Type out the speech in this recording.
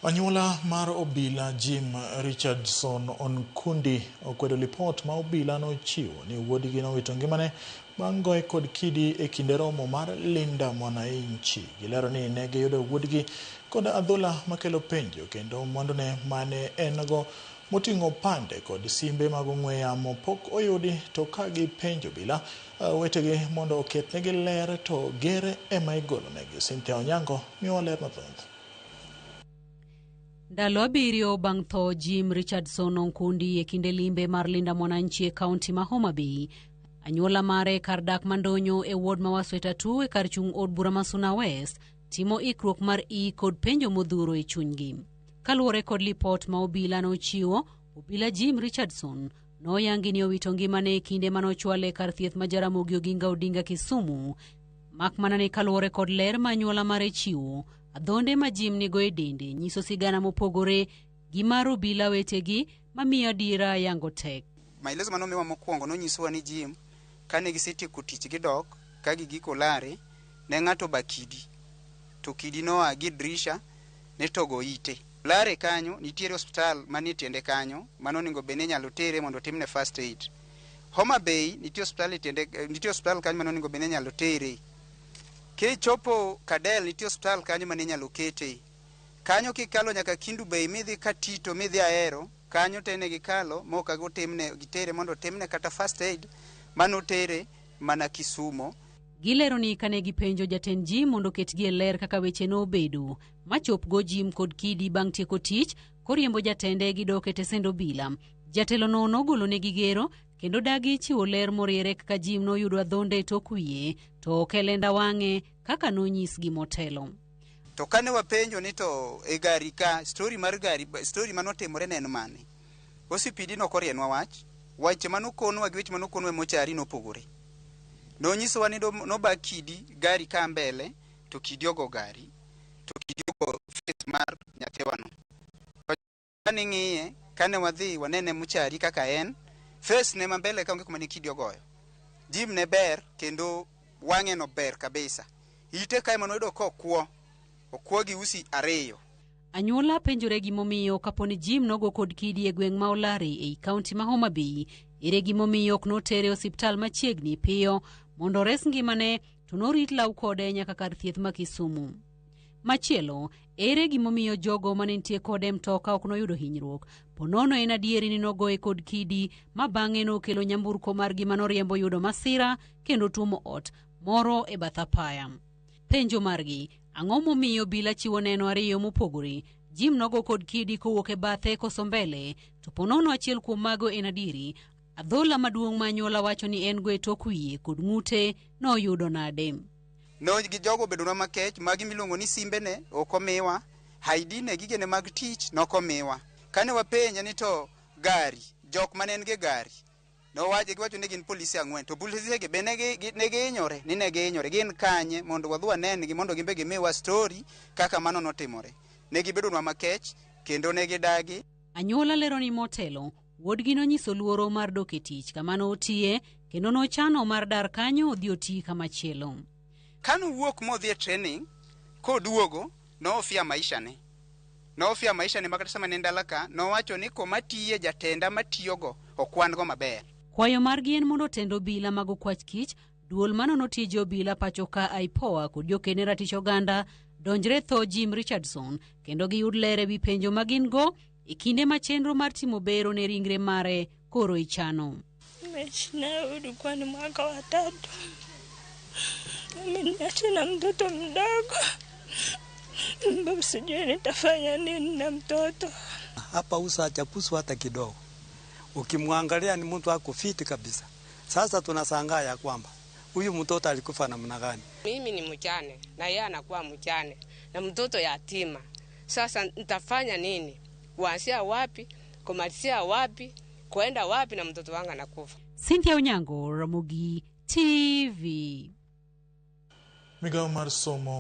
Anyuola mar obila Jim Richardson Onkundi okwedo lipot ma obila nochiwo ni wuodgi nowito ngimane bang' goye kod kidi e kinde romo mar Linda Mwananchi. Gilero ni ne giyudo wuodgi kod adhola makelo penjo kendo mwandune mane en go moting'o pande kod simbe mag ong'we yamo pok oyudi, to ka gipenjo obila wetegi mondo oketnegi ler to ger ema igolonegi. Cynthia Onyango miyowa ler mathoth. Ndalo 7 bang' tho Jim Richardson Onkundi e kinde limbe mar Linda Mwananchi e kaunti ma Homa Bay, anyuola mare kar dak Mandonyo e ward ma Wasweta 2 e kar chung' od bura ma Suna West timo ikruok mar i kod penjo modhuro e chunygi. Kaluwore kod lipot ma obila nochiwo, obila Jim Richardson noyangi ni owito ngimane e kinde manochwale kar thieth ma Jaramogi Oginga Odinga Kisumu. Mak mana ni kaluwore kod ler ma anyuola mare chiwo, adhonde ma Jim nigo e dende nyiso sigana mopogore gi mar obila wetegi mamiyo adiera yango tek. Maelezo manomiwa mokwongo nonyisowa ni Jim kane gisetieko tich gidok ka gigiko lare ne ng'ato ba kidi to kidi noa gi drisha ne togo ite. Lare kanyo nitiere osiptal manie tiende kanyo mano onego bed ni inyalo tere mondo otimne first aid. Homa Bay nitie osiptal e tiende, nitie osiptal kanyo mane onego bed ni inyalo tere. Kichopo Kadel nitie osiptal kanyo mane inyalo kete. Kanyo kikalo nyaka Kindu Bay midhi Katito midhi Ahero, kanyo te ne gikalo mok otimne gitere mondo otimne kata first aid manotere mana Kisumo. Gilero ni kane gipenjo jatend Jim mondo oketgi e ler kaka weche nobedo machop go Jim kod kidi bang' tieko tich koriembo jatende gidok e tesend obila. Jatelono nogolonegi gero kendo dagi chiwo ler moriere kaka Jim noyudo adhonde e tok wiye to ok e lenda wang'e kaka nonyisgi motelo. To kane wapenjo ni to e gari ka story mar gari story manotimore ne en mane, OCPD nokorienwa wach, weche manokonwa gi weche manokonwa e mochari nopogore. Nonyisowa ni noba kidi gari ka mbele to kidi ogo gari to kidi ogo face mar nyathiwano. Kane ng'iye kane wadhi wanene mochari kaka en face ne ma mbele ka onge kuma ne kidi ogoyo. Jim ne ber kendo wang'e no ber kabisa. Ite kae manoyudo kokwo, okwo gi usi 2. Anyuola penjore gimomiyo kapo ni Jim nogo kod kidi e gweng' ma Olare ei kaunti ma Homa Bay, ere gimomiyo ok notere e osiptal machiegni piyo mondo ores ngimane to norit law kode nyaka kar thieth ma Kisumu. Machielo, ere gimomiyo jogo mane nitie kode e mtoka ok noyudo hinyruok? Po nono en adieri ni nogoye kod kidi ma bang'e nokelo nyamburko margi manoriembo yudo masira kendo tuomo ot moro e bath apaya. Penjo margi, ang'o momiyo obila chiwo neno 2 mopogore? Jim nogo kod kidi kowuok e bathe koso mbele, to ponono achiel kuom mago en adieri. Adhola maduong' ma anyuola wacho ni en go e tok wiye kod ng'ute noyudo nade? No gi jogo obedonwa makech, magi miluongo ni simbene ok omiwa, ID ne gigene mag tich nokomiwa. Kane wapenje ni to gari, jok mane en go e gari, nowacho giwacho ni gin polise 4, to polise gi be ne gihinyore, ni ne gihinyore, gin kanye mondo wadhi wanengi mondo gin be gimiwa story kaka mano notimore. Ne gibedonwa makech kendo ne gidagi. Anyuola lero ni motelo, wuodgi nonyiso luoro mar dok e tich kama notiye kendo nochano mar dar kanyo odhi oti kamachielo. Kanowuok modhi e training, koduogo, nohofia maisha ne. Nohofia maisha ne makata sama ne en dala ka, nowacho ni koma tiye jatenda matiyogo ok wan go maber. Kwayo margi en mondo tend obila mag okwach kich, duol manono tije obila pacho ka IPOA kod jokene ratich oganda donjre tho Jim Richardson kendo giyud ler ewi penjo ma gin go e kinde ma chenro mar timo bero ne ringre mare koro ichano. Nimeishi naye ulikuwa ni mwaka wa 3. Ameniacha na mtoto mdogo. Mbona sijui nitafanya nini na mtoto. Hapa uso hajakuswa hata kidogo. Ukimwangalia ni mtu ako fit kabisa. Sasa tunashangaa ya kwamba huyu mtoto alikufa namna gani? Mimi ni mjane na yeye anakuwa mjane na mtoto yatima. Sasa nitafanya nini? Kuanzia wapi? Kumalizia wapi? Kwenda wapi na mtoto wangu anakufa? Cynthia Onyango, Ramogi TV. Migawo mar somo